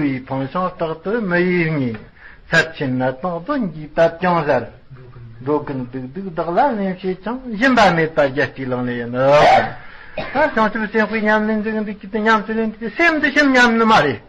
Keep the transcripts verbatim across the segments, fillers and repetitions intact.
བའི་ཕུང་བྱང་རྟག་ཏུ་མི་ཡེ་ངེས། ཚར་ཆེན་ནད་དང་གདོན་གྱིས་བཏབ་ཀྱང་ཟེར། འགྲོ་ཀུན་སྡུག་སྡུག་བདག་ལ་ལེན་བྱེད་ཅིང་། སྦྱིན་པ་མེད་པར་རྒྱལ་སྲས་ལག་ལེན་ཡིན་ནོ། ད་བྱང་ཆུབ་སེམས་དཔའི་ཉམས་ལེན་འཛིན་འདི་ཀྱི་དེ་ཉམས་སུ་ལེན་དེ་སེམས་འདི་ཞིམ་ཉམས་ནི་མ་རེད།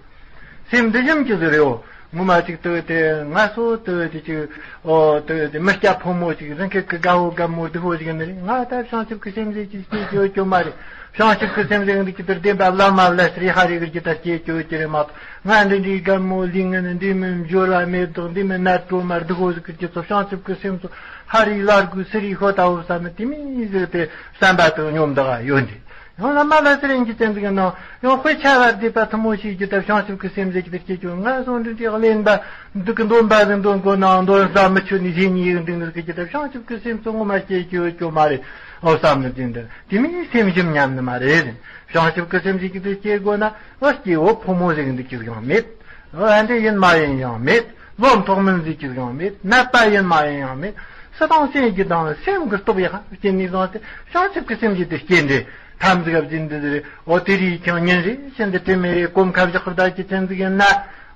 སེམས་འདི་ཞིམ་གྱི་ཟེར་ཡོད། ངོ་མ་ཅིག་ལྟོས་ཏེ་ང་སོ་ལྟོས་ཏེ་ཅིག་ཨོ་ལྟོས་ཏེ་མི་སྐྱ་ཕོ་མོ་ཅིག་རང་སྐད་ཀྱི་དགའ་བོ་དགའ་མོ་སྡུག་བོ་ཅིག་ནི་རེད། ང་ད་བྱང་ཆུབ་ཀྱི་སེམས་ཟེར་གྱི་སྐྱེ་རྒྱུ་ཡོད་རྒྱུ་མ་རེད། བྱང་ཆུབ་ཀྱི་སེམས་ཟེར་འདི་ཀྱི་དེར་བདེན་པ་བླ་མ་བླ་སྲས་ཧ་རི་གི་ཀྱི་ད་སྐྱེ་རྒྱུ་ཡོད་ཀྱི་རེད་མ་གཏོགས། ང་འདི་འདྲའི་དགའ་མོ་ལི་ངན་འདི་མི་འབྱོར་བ་མེད་དོ། འདི་མི་ནད་གྲོ་མ་སྡུག་བོ་ཟིག་གི་ཀྱི་ཚོ་བྱང་ཆུབ་ཀྱི་སེམས་ཚོ་ཧ་རི་ལར་གུ་སི་རི་ཤོ་ད་བོ་ས་ནི་དེ་མི་ཟིག་དེ་བསམ་པ་དང་སྙོམས་འདུག་ཡོད་འདི། ཡང་བླ་མ་ལ་སེ་རན་གྱི་བསྟན་འཛིན་གྱི་ནང་ཡང་དཔེ་ཆ་བར་བསྡུས་པ་ཐུན་མོང་ཞིག་གི་ལྟར་བྱང་ཆུབ་ཀྱི་སེམས་ཟེར་གྱི་དེ་སྐྱེ་ཀྱང་ང་སོང་འདི་འདྲའི་གླེན་པ་འདུག་གི་འདོན་པ་ཟིན་འདོན་གོ་ནའང་འདོན་ས་མི་ཆོད་ནི་ཞེ་ཉིད་ཡིན་འདུག་ནི་ཟིག་གི་ལྟར་བྱང་ཆུབ་ཀྱི་སེམས་སུ་ངོ་མ་སྐྱེ་རྒྱུ་ཡོད་རྒྱུ་མ་རེད། ཨོ་བསམ་ནི་དེ་འདྲ་དེ་མིན་སེམས་ཞིམ་ཉམས་ནི་མ་རེད། བྱང་ཆུབ་ཀྱི་སེམས་ཟེར་གྱི་དེ་སྐྱེ་དགོས་ན་ཨོ་སྐྱེ་བོ་ཕོ་མོ་ཟེར་གྱི་འདུག་ཀྱི་ཡང་མེད། ཨོ་ཨ་འདྲ་ཡིན་མ་ཡིན་ཡང་མེད། ལོ་མཐོ་དམན་ཟེར་གྱི་ཡང་མེད། ནད་པ་ཡིན་མ་ཡིན་ཡང་མེད། སུ་དང་སེམས་ཀྱི་དང་སེམས་ཀྱི་སྟོབས་ཡག་སྐྱེ་ནས་བཟུང་སྟེ་བྱང་ཆུབ་ཀྱི་སེམས་ཀྱི་དེ་སྐྱེ་འདྲེ་ཐམས་ཅད་བཞིན་དུ་རེ་འོ་དེ་རིགས་ཀྱང་ཉིན་རེ་བཞིན་དུ་དྲི་མེད་རེ་གོམ་ཁ་བཞག་བདག་གི་ཚན་ཟིག་ཡིན་ན།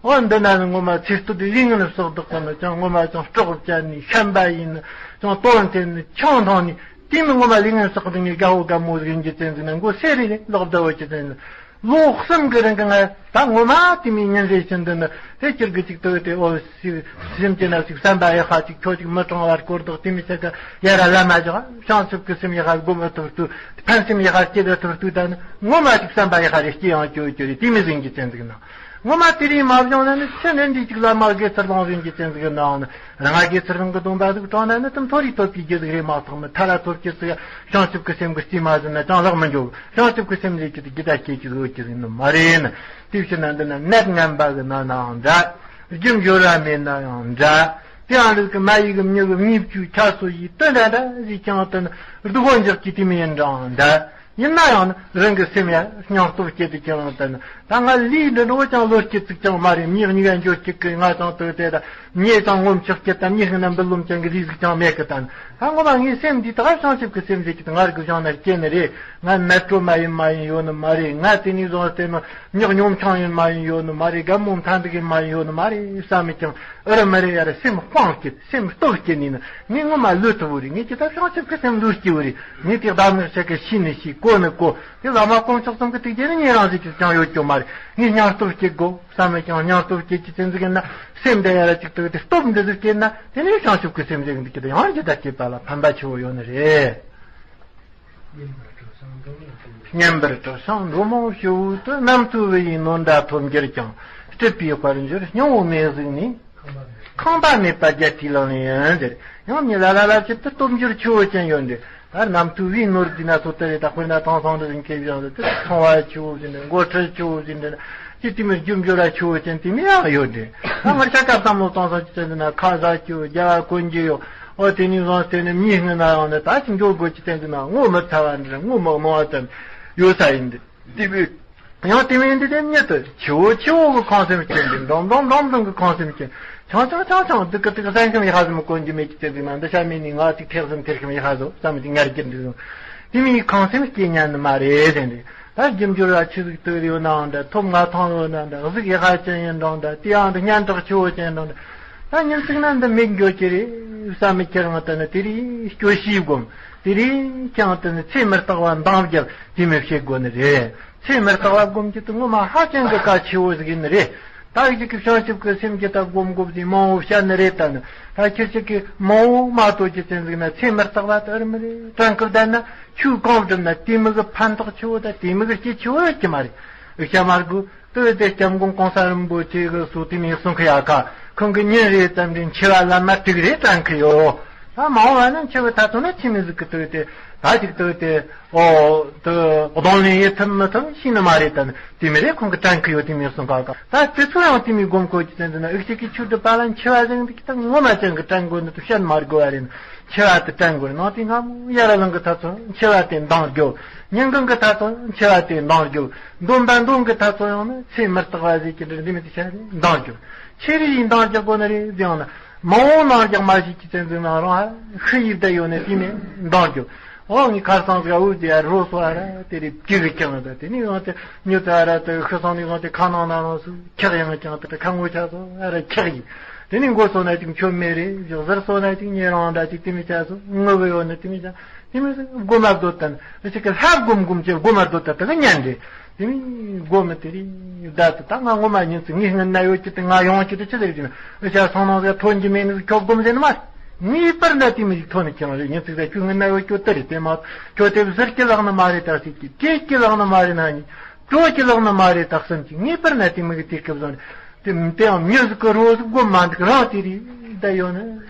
འོ་འདི་ན་ནི་ངོ་མ་ཚེ་སྟོད་དུ་ལུས་ངན་བསགས་བདག་ཙམ་ལ་ཀྱང་ངོ་མ་ཀྱང་སྲོག་བཅད་ནས་ཤན་པ་ཡིན་ནི་ཀྱང་དོན་དེ་ནི་ཆང་འཐུང་ནས་དེ་མི་ངོ་མ་ལུས་ངན་བསགས་བདག་ངའི་དགའ་བོ་དགའ་མོ་ཟིག་ཡིན་གྱི་ཚན་ཟིག་ན་མགོ་སེ་རེ་ལས་ལོག་བདག་བོ་གྱི་ཚན་ཟིག་ལོ་གསུམ་གྱི་རིང་གི་ང་ད་ངོ་མ་དེ་མིན་ཉིན་རེ་བཞིན་དུ་ནི་དེ་སྤྱིར་གི་ཅིག་ཏུ་དེ་ཨོ་སི་སེམས་ཅན་ན་ཅིག་བསམ་པ་ཡག་པ་ཅིག་ཁྱོད་ཅིག་མི་གྲོང་བར་སྐོར་དོག་དེ་མི་ཆེ་ག་ཡ་ར་ལ་མ་བཞག་བྱང་ཆུབ་ཀྱི་སེམས་ཡག་པ་སྒོམ་ཨུ་ཐུབ་ཏུ་ཕན་སེམས་ཡག་པ་སྐྱེ་ཨུ་ཐུབ་ཏུ་ད་ནི་ངོ་མ་ཅིག་བསམ་པ་ཡག་པ་རེ་སྐྱེ་ཡང་སྐྱོ་སྐྱོ་རེ་དེ་མི་ཟིན་གྱི་ཚན་ཟིག་ན་ངོ་མ་དེ་རིང་མ་བྱུང་ན་ནི་ཕྱི་ནས་འདི་ཅིག་ལ་མ་དགེ་ཚུལ་སློང་ཟིན་གྱི་ཚན་ཟིག་ན་ནི། རང་གི་ཚུལ་ཁྲིམས་ཀྱི་སྡོམ་པ་ཟིག་དྲངས་ན་ནི་དེ་མཐོ་རིས་ཐོབ་ཀྱི་རྒྱུ་ཟིག་རེད་མ་གཏོགས་མི་ཐ་ར་ཐོབ་ཀྱི་ཟིག་བྱང་ཆུབ་ཀྱི་སེམས་ཀྱི་རྩིས་མ་ཟིན་ན་ཅང་ལག་མི་འཇོག་བྱང་ཆུབ་ཀྱི་སེམས་ཟེར་རྒྱུ་དེ་རྒྱུ་ད་སྐྱེ་རྒྱུ་ཟིག་ཡོད་ཀྱི་ཟིག་ནི་མ་རེད་ནི། དེ་ཕྱིར་ན་འདི་ན་ནད་ངན་པ་གི་ན་ནའང་འདྲ། རྒྱུ་འབྱོར་བ་མེད་ནའང་འདྲ། དེའང་རིགས་ཀྱི་མ་ཡིག་གི་མྱི་གི་དངོས་བཅུད་ཁྱ་སོ་ཡིས་དོན་འདྲ་འདྲ་ཟིག་ཀྱང་དོན་སྡུག་པོ་འཇགས་ཀྱི་དེ་མི་ཡིན་འདྲའང་འདྲ། ཡིན་ན་ཡང་ནི་རང་གི་སེམས་ཡང་སྙིང་སྟོབས་སྐྱེད་དུ་ཁྱེད་རང་དེ་ནི་ད་ང་ལུས་འདི་འགྲོ་ཅང་ལོ་སྐྱེད་ཚིག་ཅང་མ་རེད། མྱི་གཉིས་ཀ་འགྱོ་སྐྱེད་ཀི་ང་ཅང་དོ་དེ་ད་མྱི་ཅང་ངོམ་ཆག་སྐྱེད་དམ་མྱི་ཤིང་ན་འབུལ་ལོམ་ཅན་གི་ལུས་ཟིག་ཅང་མེད་ཀི་ད་ནི་ད་ངོ་མ་ངའི་སེམས་འདི་ད་བྱང་ཆུབ་ཀི་སེམས་ཟིག་གི་ད་ང་རིག་གི་བཞག་ན་སྐྱེ་ནི་རེད། ང་ནད་གྲོ་མ་ཡིན་མ་ཡིན་ཡོད་ནི་མ་རེད། ང་དེ་ནས་བཟུང་སྟེ་ནི་མྱི་ཉོམ་ཆང་ཡིན་མ་ཡིན་ཡོད་ནི་མ་རེད། དགའ་མོ་མཐའ་འདུག་ཡིན་མ་ཡིན་ཡོད་ནི་མ་རེད་བསམ་མི་ཀྱང་ཨ་རི་མ་རེད་ཡ་རེད། སེམས་དཔང་སྐྱེད་སེམས་སྟོབས་སྐྱེད་ནི་ནི་ངས་ངོ་མ་ལུས་ཐུབ་བོ་རེད། ངས་ཀྱི་ད་བྱང་ཆུབ་ཀི་སེམས་ལུས་སྐྱེ་བོ་རེད། ངས་དེ་གདམས་ངག་བྱེད་ཀི་ཤེས་ནི་ཤེས་གོ་ནི་གོ། དེ་བླ་མ་དཀོན་མཆོག་གསུམ་གྱི་ཐུགས་རྗེ་ནི་ཉེ་རང་ཞིག་གིས་ཀྱང་ཡོད་ཀྱང་མ་རེད། ངས་སྙིང་སྟོབས་སྐྱེ་དགོས་བསམ་མེད་ཀྱང་སྙིང་སྟོབས་སྐྱེ་གྱི་ཚེ་འཛིན་ན་སེམས་འདི་ཡ་ར་ཅིག་ཏུ་དེ་སྟོབས་འདི་ཟིག་སྐྱེ་ན་དེ་ནས་བྱང་ཆུབ་ཀྱི་སེམས་ཟིག་འདི་ཀྱི་ཡང་ཇི་ལྟར་སྐྱེས་པ་ལ་ཕན་པ་ཆེ་བོ་ཡོད་ནི་རེད། སྙན་པར་གྲགས་ཤིང་འགྲོ་མང་སྤྱི་བོའི་དུ། རྣམ་ཐོས་བུ་ཡི་ནོར་འདྲ་ཐོབ་འགྱུར་ཀྱང་། སྲིད་པའི་དཔལ་འབྱོར་སྙིང་པོ་མེད་གཟུགས་ནས། ཁང་པ་མེད་པ་རྒྱལ་སྲས་ལག་ལེན་ཡིན་ཟེར། ཡང་མྱི་ལ་ལ་ལ་ཅིག་ཏུ་སྟོབས་འབྱོར་ཆེ་བོ་ཅན་ཡོད་འདི། ད་རྣམ་ཐོས་བུའི་ནོར་འདི་ན་སོ་ཏི་རེད། ད་དཔེར་ན་དེང་སང་འདི་རིང་ཁེ་བཞག་འདི་ཏུ་ཚོང་བ་ཆེ་བོ་ཟིན་འདི་འགོ་ཁྲིད་ཆེ་བོ་ཟིན་འདི་ཅི་ཏི་མི་རྒྱུ་འབྱོར་ར་ཆེ་བོ་ཅན་ཏི་མི་ཡང་ཡོད་འདི། ད་ང་ཆ་སྐབས་བསམ་བློ་གཏོང་སོང་ཅི་ཟིན་འདི་ན་ཁ་ཟ་ཆེ་བོ་རྒྱ་བ་གོན་རྒྱུ་ཡོད། ཨོ་དེ་ནི་བཟང་སྟེ་ནི་མྱི་སྔོན་ན་ཡང་ནི་ད་ཅི་འགྱོ་དགོས་ཅི་ཟིན་འདི་ན་ངོ་མི་ཚ་བ་འདི་ར་ངོ་མི་མང་བ་ཙམ་ཡོད་ས་ཡིན་འདི། དེ་བས། ཡང་དེ་མིན་འདི་དེ་ཉིད་དུ་ཆེ་བོ་ཆེ་བོ་གི་ཁང་སེམས་ཅན་འདི་འབྲོང་འབྲོང་འབྲོང་འབྲོང་གི་ཁང་སེམས་ཅན་ཆང་ཆང་ཆང་ཆང་འདི་ཀི་དེ་གི་སེམས་ཁམས་ཡག་ཟིག་མི་གོན་རྒྱུ་མེད་ཀྱི་ཚེ་ཟིག་ན་འདི་ཤ་མེད་ནི་ང་ཅིག་ཐེག་ཟིན་ཐེག་ཁམས་ཡག་ཟོ་བསམ་གྱི་ངར་གྱི་འདི་ཟིག་དེ་མིན་ཁང་སེམས་སྐྱེ་ཉན་ནི་མ་རེད་ཟེར་འདི། ད་རྒྱུ་འབྱོར་ལ་ཆི་ཟིག་སྟོད་ཡོད་ནའང་འདྲ་ཐོབ་ང་ཐང་ཡོད་ན་འདྲ་གཟུགས་ཡག་ཅན་ཡིན་འདྲ་འདྲ་དེ་ཡང་འདི་སྙན་གྲགས་ཆེ་བོ་ཅན་འདྲ་འདྲ་ད་ཉིན་ཅིག་ན་འདི་མེད་འགྱོ་གི་རེད་བསམ་མི་ཁྱེར་ང་ད་ནི་དེ་རིང་སྐྱོ་ཤི་བསྒོམ་དེ་རིང་ཀྱང་ད་ནི་ཚེ་མི་རྟག་པ་འདང་རྒྱབ་དེ་མི་བྱེད་དགོས་ནི་རེད། ཚེ་མི་རྟག་པ་སྒོམ་རྒྱུ་དེ་ངོ་མ་ཧ་ཅང་གི་གལ་ཆེ་བོ་ཟིག་ཡིན་ནི་རེད། ད་ཡིག་གཅིག་གི་བྱང་ཆུབ་ཀྱི་སེམས་ཀྱི་ད་སྒོམ་སྒོམ་ཟིག་མང་བོ་བཤད་ནི་རེད། ད་ནི་ད་ཁྱེད་ཅག་གི་མང་བོ་མ་གཏོགས་ཀྱི་ཚན་ཟིག་ན་ཚེ་མི་རྟག་པ་དེ་ཨར་མི་རེད། དྲན་སྐུལ་ལྡན་ན་ཆོས་གང་བསྒྲུབ་ན་དེ་མི་གི་ཕན་ཐོགས་ཆེ་བོ་ད་དེ་མི་གི་སྐྱེ་ཆེ་བོ་ཡོད་ཀྱི་མ་རེད། ཨི་ཤ་མར་གུ་དེ་དེ་སྐྱབས་མགོན་གོང་ས་རིན་པོ་ཆེ་གི་སོ་དེ་མི་གསུང་གི་ཡ་ཁ་ཁོང་གི་ཉིན་རེ་ཙམ་རིང་འཆི་བ་ལ་མ་དྲུག་རེ་དྲན་གི་ཡོད། ད་མ་འོངས་པ་ན་འཆི་བའི་ཐ་ཚོ་ན་ཁྱིམ་མི་ཟིག་གི་དུས་དེ་ད་ཅིག་དུས་དེ་ཨོ་དུ་གདོང་ལེན་ཡེ་ཐུབ་མི་ཐུབ་ཤེས་ནི་མ་རེད། ད་ནི་དེ་མི་རེད། ཁོང་གི་དྲན་གི་ཡོད་དེ་མི་གསུང་ག་ག་ད་དེ་ཚོ་ཡང་དེ་མི་སྒོམ་ཁོ་ཅི་ཚན་ཟིན་ན་ཨུག་ཅིག་གི་ཆུ་དུ་པ་ལ་འཆི་བ་ཟིན་འདུག་ད་ངོ་མ་ཅན་གི་དྲན་དགོས་ནི་དུ་བཤད་མ་དགོས་བ་རེད། ན་འཆི་བ་དེ་དྲན་དགོས་རེད། ནང་དེ་སྔ་མོ་ཡ་ར་ལང་གི་ཐ་ཚོ་འཆི་བ་དེ་འདང་རྒྱོབ། ཉིན་གང་གི་ཐ་ཚོ་འཆི་བ་དེ་འདང་རྒྱོབ། འདོན་པ་འདོན་གི་ཐ་ཚོ་ཡང་ནི་ཚེ་མི་རྟག་པ་ཟིག་གི་འདྲ་འདི་མི་དེ་བཤད་རེད་འདང་རྒྱོབ། ཆེ་རིགས་ཡིན་འདང་རྒྱག་དགོས་ནི་རེད་ཟེར་ཡང་ན། མ་འོངས་ནང་རྒྱག་མ་ཞིག་གི་བཙན་འཛུལ་ནང་རང་ཧ་ཤི་ཡིབ་ད་ཡོད་ནས་དེ་ནས་འདང་རྒྱུ། ཨོ་ངའི་ཁར་སང་ཟིག་འུ་ཅི་ཡར་རོ་སོ་ཨ་ར་དེ་རེ་ཀི་གི་ཀྱང་ད་དེ་ནི་ཡང་དེ་ཉོ་ད་ཨ་ར་དེ་ཤི་སང་ནི་ཡང་དེ་ཁ་ནང་ན་རང་སུ་ཁྱག་ཡང་ཀྱང་དེ་ཁ་ངོ་ཆ་སོ་ཨ་ར་ཁྱག་ཡིན། དེ་ནི་མགོ་སོ་ན་ཅིག་མཆོད་མེ་རེ་བཞག་ཟར་སོ་ན་ཅིག་ཉེ་རང་འདྲ་ཅིག་དེ་མི་ཆ་སོ་ངུ་བའི་འོ་ན་དེ་མི་ཆ་དེ་མི་སྒོ་མ་བརྡོ་ད་ནི་ཅིག་གི་ལྷ་སྒོམ་སྒོམ་ཅེས་སྒོ་མ་བརྡོ་ད་ད་གི་ཉན་རེ། དེ་མི་སྒོམ་དེ་རེད་ད་དེ་ད་ང་ངོ་མ་ཉིན་ཚེ་ངའི་སྔུན་ན་ཡོད་ཀྱི་དེ་ང་ཡོང་ཀྱི་དེ་ཅི་ཟེར་གྱི་ཨ་ཤ་སང་ནང་ཟེར་ཐོན་གྱི་མེད་ནི་ཁྱོད་སྒོམ་ཟེར་ནི་མ་ངའི་པར་ན་དེ་མི་ཞིག་ཐོན་ནི་ཁྱེད་རང་རེད། ཉིན་ཚེ་ཟེར་ཁྱོད་སྔུན་ན་ཡོད་ཀྱི་དེ་རེད། དེ་མ་ཁྱོད་དེ་ཟེར་གྱི་ལག་ནི་མ་རེད་ད་སྲིད་ཀྱི་ཀྱེ་ཀྱི་ལག་ནི་མ་རེད་ན་ནི་ཀྲོ་ཀྱི་ལག་ནི་མ་རེད་ད་གསུམ་གྱི་ངའི་པར་ན་དེ་མི་གི་དེ་སྐབས་བཟང་རེད། དེ་དེའང་མྱི་ཟིག་གི་རོ་ཟིག་སྒོམ་མ་འདུག་རང་དེ་རེད་ད་ཡོད་ནི་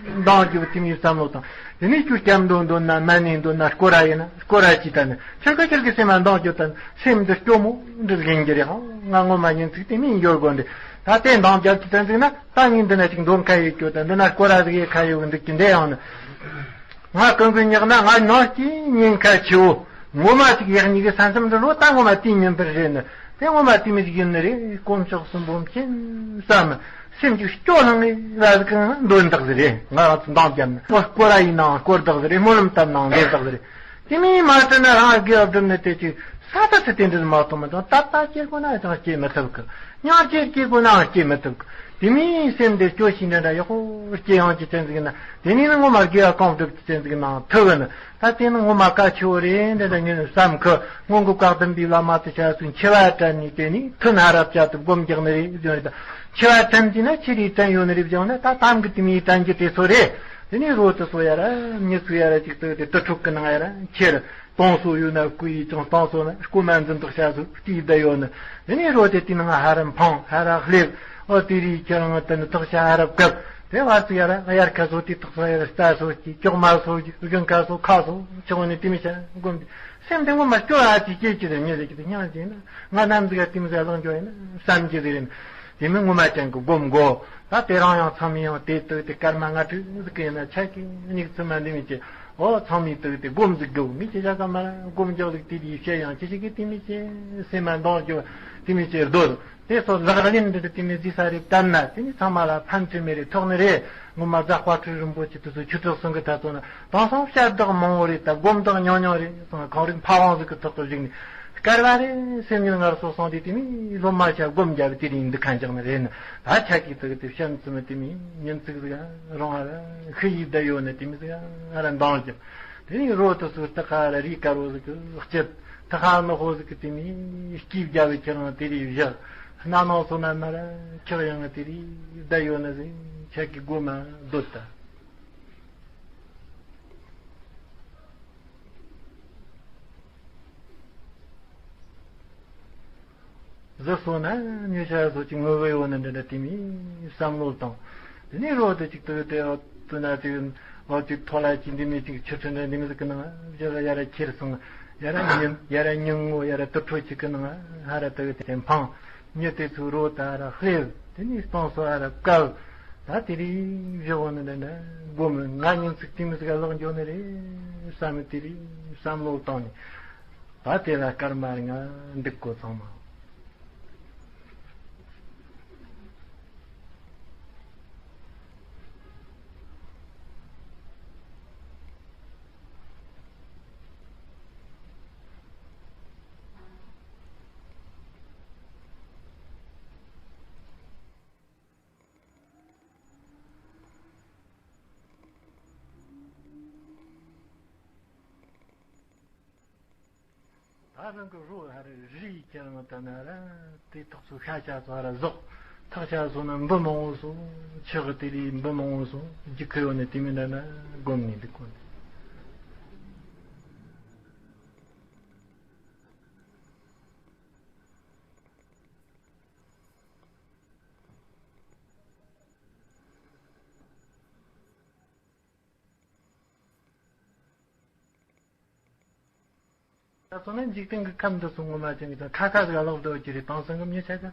འདང་རྒྱུ་དེ་མི་བསམ་བློ་བཏང་། དེ་ནས་ཁྱོད་སྐྱབས་འགྲོ་འདོད་ན་མ་ཎི་འདོད་ན་སྐོར་ར་ཡིན་ན་སྐོར་ར་ཅིག་ད་ནི་ཁྱེད་ཀ་ཁྱེད་ཀྱི་སེམས་མ་འདང་རྒྱུ་ད་ནི་སེམས་འདི་སྐྱོ་མོ་འདི་ལེན་གྱི་རེད། ཧང་ང་ངོ་མ་ཉིན་ཚིག་དེ་མིན་འགྱོ་དགོས་འདི་ད་དེ་འདང་རྒྱབ་ཀྱི་ད་འཛིག་ན་ད་ངས་འདི་ན་ཅིག་འདོད་ཁ་ཡོད་རྒྱུ་ད་འདི་ན་སྐོར་ར་ཟིག་ཡེ་ཁ་ཡོད་འདུག་ཀྱི་འདི་ཡང་ནི། ང་ཀུན་ཀུན་ཉག་ན་ང་ནང་སྐྱིད་ཉེན་ཁ་ཆེའོ། ངོ་མ་ཅིག་ཡག་ཉིད་ཀྱི་ས་མཚམས་འདི་ལོ་ད་ངོ་མ་དེ་ཉིན་པར་རེད་ནི། དེ་ངོ་མ་དེ་མི་ཞིག་ཡིན་ནི་རེད། དཀོན་མཆོག་གསུམ་པོ་མཁྱེན་བསམ། སེམས་ཀྱི་སྐྱོ་ལྷང་ངེ་ལ་ཟིག་གང་འདོན་དག་ཟིག་རེད། ང་རང་ཚོ་འདང་བརྒྱབ་ནི་སྐོར་སྐོར་ར་ཡིན་ནའང་སྐོར་དག་ཟིག་རེད། སྨོན་ལམ་བཏབ་ནའང་འདེབས་དག་ཟིག་རེད། དེ་མིན་མ་བསྟན་ན་རང་དགེ་བ་བསྒྲུབ་ནི་དེ་ཅིག་ས་ད་ཚེ་དེ་འདྲ་མ་གཏོང་མི་དང་ད་ལྟ་སྐྱེ་དགོས་ན་ཅང་སྐྱེ་མི་ཐུབ་གི། མྱང་སྐྱེ་སྐྱེ་དགོས་ནའང་སྐྱེ་མི་ཐུབ་གི། དེ་མིན་སེམས་དེ་སྐྱོ་ཞིང་འདྲ་འདྲ་ཡག་པོ་སྐྱེ་ཡང་གི་ཚན་ཟིག་ན་དེ་ནས་ནི་ངོ་མ་དགེ་བ་གང་བསྒྲུབ་ཀྱི་ཚན་ཟིག་ནང་ཐུབ་བ་ནི། ད་དེ་ནི་ངོ་མ་གལ་ཆེ་བོ་རེད་འདྲ་འདྲ་ཉོན་བསམ་ཁུ། སྔོན་གྱི་བཀའ་གདམས་པའི་བླ་མ་དེ་ཆ་སུ་འཆི་བ་དྲན་ནས་དེ་ནས་ཐུན་ཧ་རབ་བྱ་དུ་སྒོམ་རྒྱག་ནི་རེད་བཟོ་རེད། ད་འཆི་བ་དྲན་གྱི་ན་ཆི་རེད་དྲན་ཡོད་ནི་རེད་བྱུང་ན་ད་དམ་གི་དེ་མིའི་དྲན་གྱི་དེ་ཚོ་རེད། དེ་ནས་རོ་དུ་སོ་ཡ་ར་མྱི་ཚུ་ཡ་ར་ཅིག་ཏུ་དེ་དུ་ཕྲུག་གི་ནང་ཡ་ར་ཁྱེར་གཏོང་སོ་ཡོད་ན་སྐུ་ཡི་ཅང་གཏོང་སོ་ན་སྐུ་མ་འཛིན་དག་བྱ་སོ་དེའི་བསྡད་ཡོད་ནི། དེ་ནས་རོ་དེ་དེ་ནང་ཧ་ར་འཕང་ཧ་ར་སླེབས། ཨོ་དེ་རིགས་ཁྱེད་རང་དེ་ནི་དག་བྱ་ཧ་ར་བཀབ། དེ་བར་དུ་ཡ་ར་དབྱར་ཁ་སོ་དེ་དག་སོ་ཡ་ར་རྩྭ་སོ་ཅིག་ཅོག་མ་སོ་ཅིག་རྒན་ཁ་སོ་ཁ་སོ་ཆེ་བོ་ནི་དེ་མི་བྱ་སྒོམ་དེ་སེམས་དེ་ངོ་མ་སྐྱོ་ཨ་ཅིག་སྐྱེ་ཅི་རེད་མྱི་རེད་ཀྱི་དེ་སྙིང་རྗེ་ན་ང་ནམ་ཟིག་ཡ་དེ་མི་ཟ་ལང་འགྱོ་ཡིན་ན་བསམ་གྱི་ཟིག་རེད། དེ་མིན་ངོ་མ་ཅན་གྱི་སྒོམ་དགོས། ད་དེ་རང་ཡང་ཚང་མས་ཡང་དེ་དུ་དེ་སྐར་མ་ལྔ་དྲུག་ཟིག་གི་ཡིན་ན་ཆ་གི་མིག་ཚུལ་མ་འདི་མི་བྱེད། ཨོ་ཚང་མས་དུ་དེ་སྒོམ་ཟིག་དགོས་མི་ཅི་བྱ་ག་མ་སྒོམ་རྒྱག་ཟིག་དེ་དེ་བཤད་ཡང་ཅི་ཞིག་གི་དེ་མི་བྱེད་སེམས་མ་འདང་རྒྱུ་དེ་མི་བྱེད་རྡོ་དེ་སོ་ལག་ལེན་འདི་དེ་མི་རྩི་ས་རེད་བསྟན་ན་དེ་ནི་ཚང་མ་ལ་ཕན་ཆེ་མི་རེད་ཐོགས་ནི་རེད། ངོ་མ་རྫ་དཔལ་སྤྲུལ་རིན་པོ་ཆེ་དུ་སུ་ཆུ་ཚོད་གསུང་གི་ད་ཚོ་ན་དེང་སང་བཤད་བདག་མང་བོ་རེད་ད་སྒོམ་བདག་ཉུང་ཉུང་རེད་སོང་ན་གང་རིགས་ཕ་ཝང་ཟིག་གི་ཐོག་ཏུ་བཞུགས་ནས། སྐལ་བ་རེ་སེམས་ཉིད་ངར་སོ་སོང་དེ་དེ་མིན་སློབ་མ་བྱ་སྒོམ་རྒྱབ་དེ་རིང་འདི་ཁ་འཇག་ནི་རེད་ནི། ད་ཆ་གི་དུ་དེ་བཤམ་ཙི་མི་དེ་མིན་ཉིན་ཚིག་ཟིག་རང་ཨ་ར་ཤི་ཡི་བསྡད་ཡོད་ནི་དེ་མི་ཟིག་ཨ་ར་འདང་རྒྱབ། དེ་རིང་རོ་དུ་སུ་རྟག་ཨ་ར་རི་དཀར་བོ་ཟིག་གི་སྐྱིད་ཐག་ཧ་ནི་ཧོ་ཟིག་གི་དེ་མིན་སྐྱིད་རྒྱབ་ཁྱེད་རང་དེ་རིང་བཞག་སྣ་ནང་སོ་ན་མ་ར་ཁྱེད་ཡང་དེ་རིང་བསྡད་ཡོད་ནི་ཟིག་ཆ་གི་སྒོ་མ་སྡོད་ད། གཟི་སོ་ན་ཉི་ཤར་སོ་ཅིག་ངོ་བོ་ཡོད་ན་འདི་འདྲ་དེ་མིན་བསམ་བློ་བཏང་། དེ་ནས་རོ་དེ་ཅིག་དུ་དེ་འོ་དུ་ན་དེ་འོ་ཅིག་ཐོ་ལ་ཅིག་འདི་མི་ཅིག་ཆུ་ཁྲི་འདྲ་འདི་མི་ཟིག་གི་ནང་བཞག་ཡ་ར་ཁྱེར་སོང་ཡ་ར་ཉིན་ཡ་ར་ཉིན་ངོ་ཡ་ར་དུ་ཁྲོ་ཅིག་གི་ནང་ཧ་ར་དུ་དེ་འཕང་། མྱི་དེ་ཚོའི་རོ་ད་ར་ལྷེབ། དེ་ནས་སྟོང་སོ་ཨ་ར་བཀབ། ད་དེ་རིང་བཞི་བོ་ནི་འདི་འདྲ་སྒོམ་ང་ཉིན་ཚིག་དེ་མི་ཟིག་ལག་འགྱོ་ནི་རེད་བསམ་མི་དེ་རིང་བསམ་བློ་བཏང་ནས་ད་དེ་ལ་སྐར་མ་ལྔ་འདུག་གོ་ཚང་མ། ད་རང་གི་རོ་ཧ་ར་རི་ཁྱེར་ང་ད་ན་ར་དེ་ཐག་ཚོ་ཤ་ཆ་ཚོ་ཧ་ར་ཟོག་ཐག་ཆ་ཚོ་ན་འབུ་མང་བོ་སོ་ཆི་གི་དེ་རི་འབུ་མང་བོ་སོ་རྒྱུ་ཁུ་ཡོད་ནི་དེ་མི་འདྲ་ན་སྒོམ་ནི་འདུག་གོ། ད་སོང་ན་འཇིག་རྟེན་གྱི་ཁམས་འདི་ཚོ་ངོ་མ་ཅན་གྱི་ད་ཁ་ཁ་ཟིག་ལོག་འགྲོ་རྒྱུ་རེད། དེང་སང་གི་མྱི་ཆ་ཆ་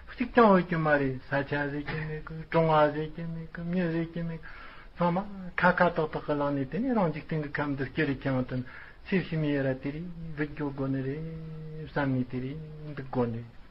གཅིག་ཀྱང་ཡོད་རྒྱུ་མ་རེད། ས་ཆ་ཟེར་རྒྱུ་མེད་གི། གྲོང་བ་ཟེར་རྒྱུ་མེད་གི། མྱི་ཟེར་རྒྱུ་མེད་གི། ཚང་མ་ཁ་ཁ་ཏག་ཏག་གི་ལག་ནས་དེ་ནས་རང་འཇིག་རྟེན་གྱི་ཁམས་འདི་སྐྱེ་རེ་ཁྱེར་ཡོང་དོན་ཚེ་ཕྱི་མའི་ཡ་ར་དེ་རིང་བུད་འགྱོ་དགོས་ནི་རེད་བསམ་ནས་དེ་རིང་འདུག་དགོས་ནི་རེད།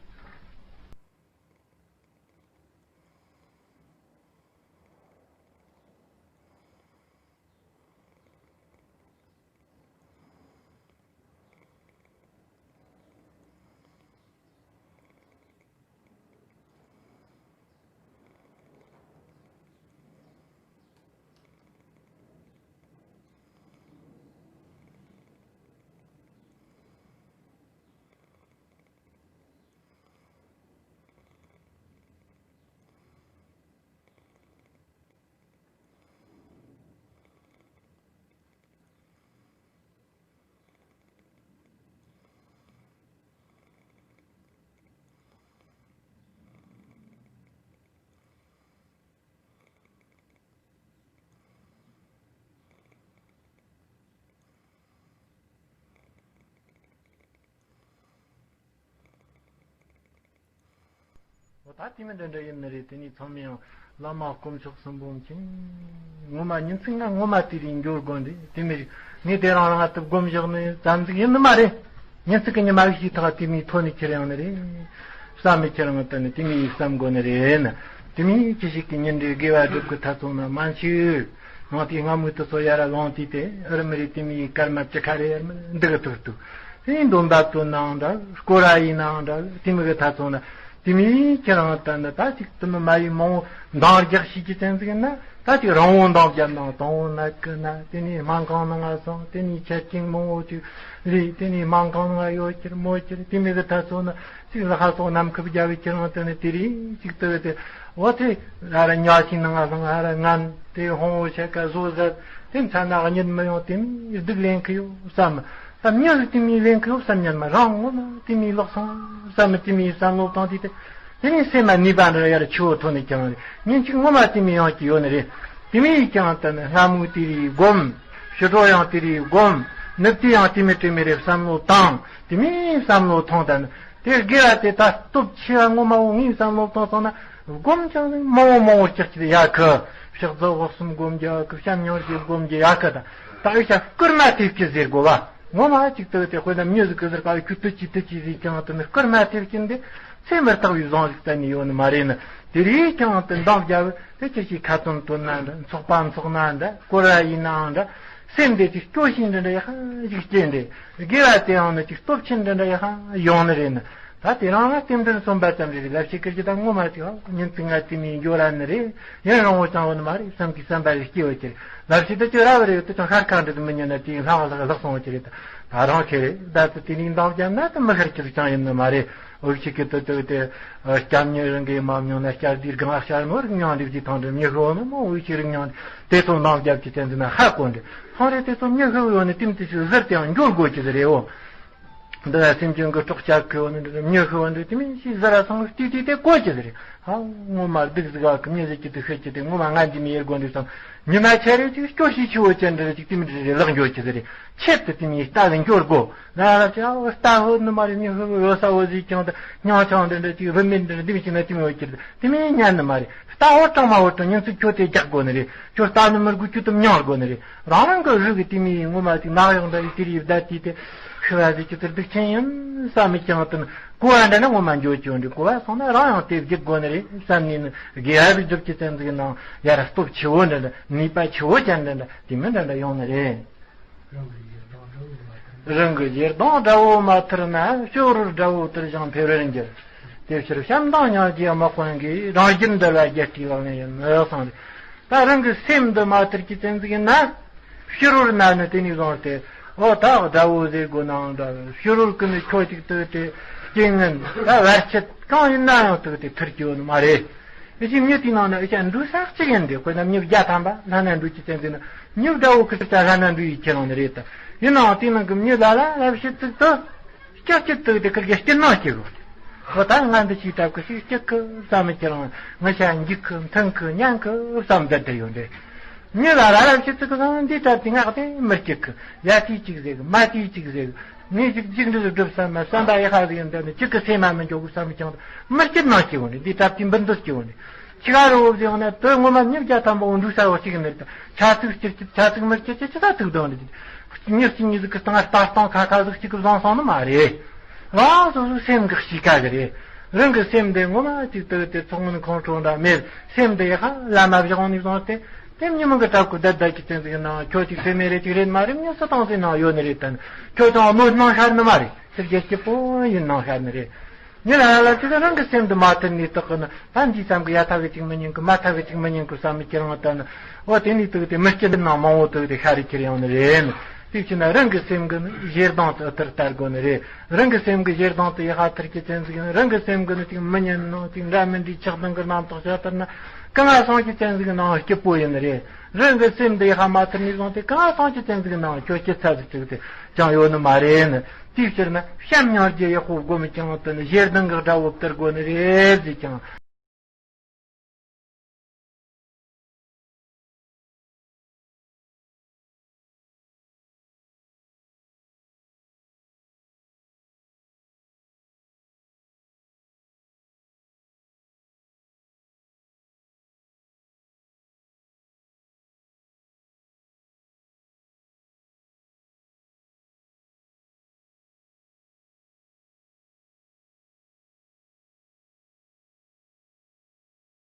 ད་དེ་མི་འདྲ་འདྲ་ཡིན་ནི་རེད། དེ་ནས་ཚང་མས་ཡང་བླ་མ་དཀོན་མཆོག་གསུམ་པོ་མཁྱེན། ངོ་མ་ཉིན་ཚིག་ང་ངོ་མ་དེ་རིང་འགྱོ་དགོས་འདི་དེ་མི་རིགས་ངས་དེ་རང་རང་ང་དུ་སྒོམ་བཞག་ནི་ཙམ་ཟིག་ཡིན་ནི་མ་རེད། ཉིན་ཚིག་གི་ཉི་མ་ཞིག་ཐག་དེ་མིའི་ཐོག་ནས་ཁྱེར་ཡོང་ནི་རེད། བསམ་མི་ཁྱེར་ཡོང་དུ་ནི་དེ་མིའི་བསམ་དགོས་ནི་རེད་ན། དེ་མིའི་ཁྱི་ཞིག་གི་ཉིན་རེ་དགེ་བ་སྒྲུབ་གི་ཐ་ཚོང་ན་མ་འཆུག་ང་དེའི་སྔ་མོའི་དུ་ཚོ་ཡར་ལོང་དུས་དེ་ཨུ་རུ་མི་རིགས་དེ་མིའི་སྐར་མ་བཅུ་ཁ་རེ་ཡར་མི་འདུག་གི་ཐུག་ཏུ། དེ་འདོན་པ་དོན་ནའང་འདྲ་སྐོར་ར་ཡིན་ནའང་འདྲ་དེ་མི་གི་ཐ་ཚོང་ན། དེ་མིན་ཁྱེད་རང་ལྟར་ན་ད་ཅིག་དུ་མི་མ་ཡི་མང་བོ་འདང་རྒྱག་ཤེས་ཀྱི་ཙན་ཟིག་ན་ད་ཅིག་རང་བོ་འདང་རྒྱབ་ནང་དང་བོ་ན་ཀི་ན་དེ་ནས་སྨན་ཁང་ནང་ང་སོང་དེ་ནས་ཆ་ཅིང་མང་བོ་ཅིག་ལས་དེ་ནས་སྨན་ཁང་ནང་ཡོད་ཁྱེར་མོ་ཁྱེར་དེ་མི་གི་ད་ཚོ་ན་ཅིག་ལ་ཧ་སོང་ནམ་ཁུབ་རྒྱབ་ཁྱེད་རང་ལྟར་ན་དེ་རིང་ཅིག་དུ་དེ་འོ་དེ་ཨ་ར་ཉ་ཤིང་ནང་ང་སོང་ཨ་ར་ངན་དེ་ཧོང་བོ་ཆ་ཀ་བཟོ་ཟེར་དེ་མཚན་ན་གཉིད་མི་ཡོང་དེ་མི་སྡུག་ལེན་གི་ཡོད་བསམ། ད་མྱི་ཟིག་དེ་མིའི་ལེན་ཁུ་བསམ་ཉན་མ་རང་ངོ་མ་དེ་མིའི་ལོག་སོང་བསམ་མི་དེ་མིའི་བསམ་བློ་བཏང་དུས་དེ། དེ་ནས་སེམས་མ་ནུས་པ་འདྲ་ཡར་ཆུ་བོ་ཐོན་ནས་ཀྱང་རེད། ཉིན་གཅིག་ངོ་མ་དེ་མི་ཡོང་གི་ཡོད་ནི་རེད། དེ་མིའི་ཀྱང་ད་ནི་སྔ་མོའི་དེ་རིགས་སྒོམ། ཕྱི་དྲོ་ཡང་དེ་རིགས་སྒོམ། ནུབ་དུས་ཡང་དེ་མི་དྲི་མི་རེད་བསམ་བློ་བཏང་། དེ་མིའི་བསམ་བློ་ཐོང་ད་ནི། དེ་དགེ་བ་དེ་ད་སྟོབས་ཆེ་བ་ངོ་མ་འོ་ངའི་བསམ་བློ་བཏང་སོང་ན་སྒོམ་ཀྱང་ནི་མང་བོ་མང་བོ་ལྕགས་ཀྱི་ཡག་གི། ཕྱག་རྫོགས་སྒོ་གསུམ་སྒོམ་རྒྱག་གི་བྱམས་སྙིང་རྗེ་སྒོམ་རྒྱུ་ཡག་གི་ད། ད་ཨི་ཤ་སྐུར་མ་ཐེབས་ཀྱི་ཟེར་དགོས་བ། ངོ་མ་གཅིག་ཏུ་དེ་དཔེར་ན་མྱི་ཟིག་གི་ཟེར་ག་ཁྱོད་དུ་ཅི་དུ་ཅི་ཟིག་ཀྱང་དུ་ནི་སྐུར་མ་ཐེབས་ཀྱིན་དེ་ཚེ་མི་རྟག་པའི་བཟང་ཞིག་གཏན་ནས་ཡོད་ནི་མ་རེད་ནི། དེ་རིགས་ཀྱང་དུ་འདང་རྒྱབ་དེ་ཁྱེད་ཀྱིས་ཁ་ཏོན་དོན་ན་འདྲ་འཚོགས་པ་འཚོགས་ན་འདྲ་སྐོར་ར་ཡིན་ནའང་འདྲ་སེམས་དེ་ཅིག་སྐྱོ་ཤིང་འདྲ་འདྲ་ཡག་ཞིག་སྐྱེ་འདྲ་དགེ་བ་དེའང་ནི་ཅིག་སྟོབས་ཆེན་འདྲ་འདྲ་ཡག་ཡོང་ནི་རེད་ནི། ད་དེ་རང་ལ་རྟེན་འབྲེལ་མཚོན་པ་ཙམ་རེད། ལབ་ཤེས་ཀྱི་ད་ངོ་མ་ཅིག་ཉིན་ཙི་ང་ཙི་མིའི་འགྱོ་ར་ནི་རེད། ཡུན་རིང་བོ་ཅང་བོ་ནི་མ་རེད་བསམ་གི་བསམ་པ་རེ་སྐྱེ་བ་ཅི་རེད། ལབ་ཤེས་ད་ཅི་ར་བ་རེད་དུ་ཅང་ཤར་ཁ་འདྲ་དུ་མི་ཉན་ན་དེ་ལྷག་ལྷག་ལྷག་སོང་བ་ཅི་རེད། ད་རང་ཁེ་རེད་ད་དུ་དེ་ནས་འདང་བརྒྱབ་ན་དུ་མི་ཤར་ཅི་རུ་ཅང་ཡིན་ནི་མ་རེད། འུ་ཅག་གི་དུ་དུ་དེ་སྐྱབས་གཉེར་རང་གི་མ་མྱོང་ན་སྐྱར་དུས་སྒང་ལ་སྐྱར་ནོར་མྱོང་འདི་ཅི་ཐང་འདྲ་མྱི་ཤོ་ནི་མོ་འུ་ཅག་རིག་མྱོང་དེ་ཚོ་འདང་བརྒྱབ་ཅི་ཙན་དུ་ན་ཧ་གོ་འདྲ་ཧང་རེད། དེ་ཚོ་མྱི་ཤོ་ཡོད་ནི་དེམ་དུ་ཅི་ཟེར་དེའང་འགྱུར་དགོས་ཅི་ཟེར་རེད་འོ། འདི་ལ་སེམས་ཅན་གྱི་སྲོག་སྐྱབས་ཁུ་བ་འདི་མྱི་ཤི་བ་འདི་དེ་མིན་ཞིག་ཟ་ར་སོང་ལྟུས་དུས་དེ་གོ་ཅི་ཟེར། ཧ་ངོ་མ་སྡུག་ཟིག་ག་གི་མྱི་ཟིག་གི་དུ་ཤི་ཅི་དེ་ངོ་མ་ང་འདི་མི་ཡེར་དགོ་འདི་སོང་། ཉི་མ་ཆ་རེ་ཅིག་སྐྱོ་ཤི་ཆུ་བོ་ཅན་འདྲ་ཅིག་དེ་མི་འདྲ་རེ་ལག་འགྱོ་ཅི་ཟེར། ཆེད་དུ་དེ་མིན་ལྟ་གི་འགྱོ་དགོ་ལ་ལ་ཅི་ཨ་ལྟ་ཧོ་ནི་མ་རེ་མྱི་ཤི་བ་ཡོ་ས་བོ་ཟིག་ཀྱང་དུ་མྱང་ཆང་འདི་འདྲ་ཅིག་བུད་མེད་འདི་འདི་མི་ཅི་ན་དེ་མི་ཡོད་ཅི་དེ་མིན་ཉན་ནི་མ་རེད། ལྟ་བ་གྲང་མ་བོ་གྲང་ཉིན་ཚུལ་ཁྱོད་དེ་རྒྱག་དགོ་ནི་རེད། ཁྱོད་ལྟ་ནི་མི་དགོས་ཁྱོད་དུ་མྱང་དགོ་ནི་རེད། རང་རང་གི་རིགས་ཀྱི་དེ་མིའི་ངོ་མ་དེ་ནག་ཡོང་འདྲ་ཡི་དེ་རིགས་བསྡད་དེ་དེ་ཤི་བ་ཟིག་ཅི་ལྟར་སྡུག་ཆེན་ཡིན་བསམ་མི་ཀྱང་དུ་གོ་བ་འདྲ་ན་ངོ་མ་འགྱོ་ཅི་ཡོང་འདྲ་གོ་བ་སོང་ན་རང་ཡང་དེ་བརྒྱུད་དགོ་ནི་རེད་བསམ་ནས་ནི་དགེ་བ་རིགས་སྒྲུབ་ཀྱི་ཙན་ཟིག་ནང་ཡར་སྟོབས་ཆེ་བོ་འདྲ་འདྲ་ནུས་པ་ཆེ་བོ་ཅན་འདྲ་འདྲ་དེ་མི་འདྲ་འདྲ་ཡོང་ནི་རེད། རང་གི་ཞེ་སྡང་དགྲ་བོ་མ་ཐར་ན་ཕྱི་རོལ་དགྲ་བོ་དར་ཞིང་འཕེལ་བར་འགྱུར། དེ་ཕྱིར་བྱམས་དང་སྙིང་རྗེ་དམག་དཔུང་གིས་རང་རྒྱུད་འདུལ་བ་རྒྱལ་སྲས་ལག་ལེན་ཡིན་གསུངས་རེད། ད་རང་གི་སེམས་འདི་མ་ཐར་གྱི་ཙན་ཟིག་ཡིན་ན་ཕྱི་རོལ་ན་ནི་དེ་ནས་བཟུང་སྟེ་འོ་ད་དགྲ་བོ་ཟེར་དགོས་ནའང་འདྲ་ཕྱི་རོལ་ཀུན་ནི་ཁྱོད་ཅིག་ཏུ་དེ་རྐྱེན་ངན་ད་བར་ཆད་གང་ཡིན་ན་ཡང་ཏུ་དེ་ཐར་གྱི་ཡོད་ནི་མ་རེད། ཨེ་ཅི་མྱི་དེའི་ནང་ན་ཨེ་ཅག་འདུག་ས་གཅིག་ཡིན་དེ་དཔེར་ན་མྱི་བརྒྱ་ཐམ་པ་ལྷན་ན་འདུག་ཅི་ཙན་ཟིག་ན་མྱི་དགྲ་བོ་ཁི་ཅག་ལྷན་ན་འདུག་ཡི་ཁྱེད་རང་ནི་རེད་དམ། ཡིན་ནའང་དེའི་ནང་གི་མྱི་ལ་ལ་ལ་བྱེད་ཚིག་ཏུ་སྐྱག་གཅིག་ཏུ་དེ་ཁིར་གི་སྐྱིད་སྣང་སྐྱེ་དགོས། ཨོ་ད་ང་འདི་ཅིག་དྲག་གི་ཞིག་སྐྱིད་གི་བསམ་མི་ཁྱེད་རང་ང་ཤ་འཇིག་གི་མཐུན་གི་མཉན་གི་བསམ་བསྡད་དེ་ཡོད་འདྲེ། མྱི་ལ་ལ་ལ་བྱེད་ཚིག་གི་སང་འདི་ལྟར་དེ་ངག་དེ་མི་སྐྱིད་གི་ཡ་དེའི་ཅིག་ཟེར་གི་མ་དེའི་ཅིག་ཟེར་གི། ངས་ཅིག་ཅིག་འདྲི་སྒྲུབ་བསམ་ན་བསམ་པ་ཡག་པ་ཟིག་ཡིན་འདི་ནི་ཅིག་གི་སེམས་མ་མི་འཇོག་གི་བསམ་ཀྱང་མི་སྐྱིད་ནང་སྐྱེ་བོ་ནི་འདི་གྲབ་ཀྱི་འབུ་འདུ་སྐྱེ་བོ་ནི་ཅི་ག་རུ་བོ་ཟིག་ཡོང་ན་དོན་ངོ་མ་མྱི་བརྒྱ་ཐམ་པ་འོ་འདུག་ས་བོ་གཅིག་ནི་རེད། ཆ་ཚིག་སྐྱིད་སྐྱིད་ཆ་ཚིག་མི་སྐྱིད་སྐྱིད་ཅི་ད་ཐུག་དང་རེད། མྱི་གཅིག་གཉིས་ཟིག་གི་སྟེང་ལྟ་སྟངས་ཁ་ཁ་ཟིག་གཅིག་གི་བཟང་སོང་ནི་མ་རེད། རང་སོ་སོའི་སེམས་གི་གཤིས་ཀ་གི་རེད། རང་གི་སེམས་འདི་ངོ་མ་གཅིག་ཏུ་དེ་ཚོགས་མིན་ཁོང་ཁྲོ་འདྲ་མེད། སེམས་འདི་ཡག་ལ་མ་བཞག་ནས་བཟུང་སྟེ། དེ་མྱི་མང་གི་གྲབས་ཀྱི་བསྡད་བསྡད་ཀྱི་ཙན་ཟིག་ནང་ཁྱོད་ཅིག་སེམས་མེད་རེད་ཅིག་རེད་མ་རེད། མྱི་སུ་དང་སུའི་ནང་ཡོད་ནི་རེད་དམ། ཁྱོད་ཀྱང་གནོད་སྣང་ཤར་ནི་མ་རེད། སེམས་རྒྱལ་སྐྱིད་པོ་ཡིན་སྣང་ཤར་ནི་རེད། མྱི་ལ་ལ་ཅི་ཟེར་རང་གི་སེམས་འདི་མ་ཐར་ནས་བརྟག་གི་ན་ད་འདིའི་བསམ་གི་ཡ་ཐ་གི་ཅིག་མི་ཉན་གི་མ་ཐ་གི་ཅིག་མི་ཉན་གི་བསམ་མི་ཁྱེད་རང་ལྟ་ན། འོ་དེ་ནས་དུ་དེ་མི་སྐྱིད་ནང་མང་བོ་དུ་དེ་ཤ་རི་ཁྱེར་ཡོང་ནི་རེད། དེ་ཕྱིན་ན་རང་གི་སེམས་གི་ནི་ཞེ་སྡང་དུ་ཨ་ཐར་ལྟ་དགོས་ནི་རེད། རང་གི་སེམས་གི་ཞེ་སྡང་དུ་ཡ་ཧ་ཐར་གྱི་ཙན་ཟིག་ཡིན། རང་གི་སེམས་གི་ནི་ཅིག་མི་ཉན་ནོ་ཅིག་འདྲ་མི་འདྲའི་ཆགས་སྡང་གི་རྣམ་རྟོག་བྱ་ཐར་ན་གང་ང་སོང་གྱི་ཙན་ཟིག་ནང་སྐྱིད་པོ་ཡིན་ནི་རེད། རང་གི་སེམས་འདི་ཡ་ཧ་མ་ཐར་ནས་བཟུང་སྟེ་གང་ང་སོང་གྱི་ཙན་ཟིག་ནང་ཁྱོད་སྐྱིད་ཚ་ཟིག་ཅིག་དེ་ཅང་ཡོད་ནི་མ་རེད་ནི། དེའི་ཕྱིར་ན་བྱམས་སྙིང་རྗེ་ཡག་པོ་སྒོམ་ཀྱང་དུ་ནི་ཞེ་སྡང་གི་དགྲ་བོ་བཏུལ་དགོས་ནི་རེད་ཟེར་ཀྱང་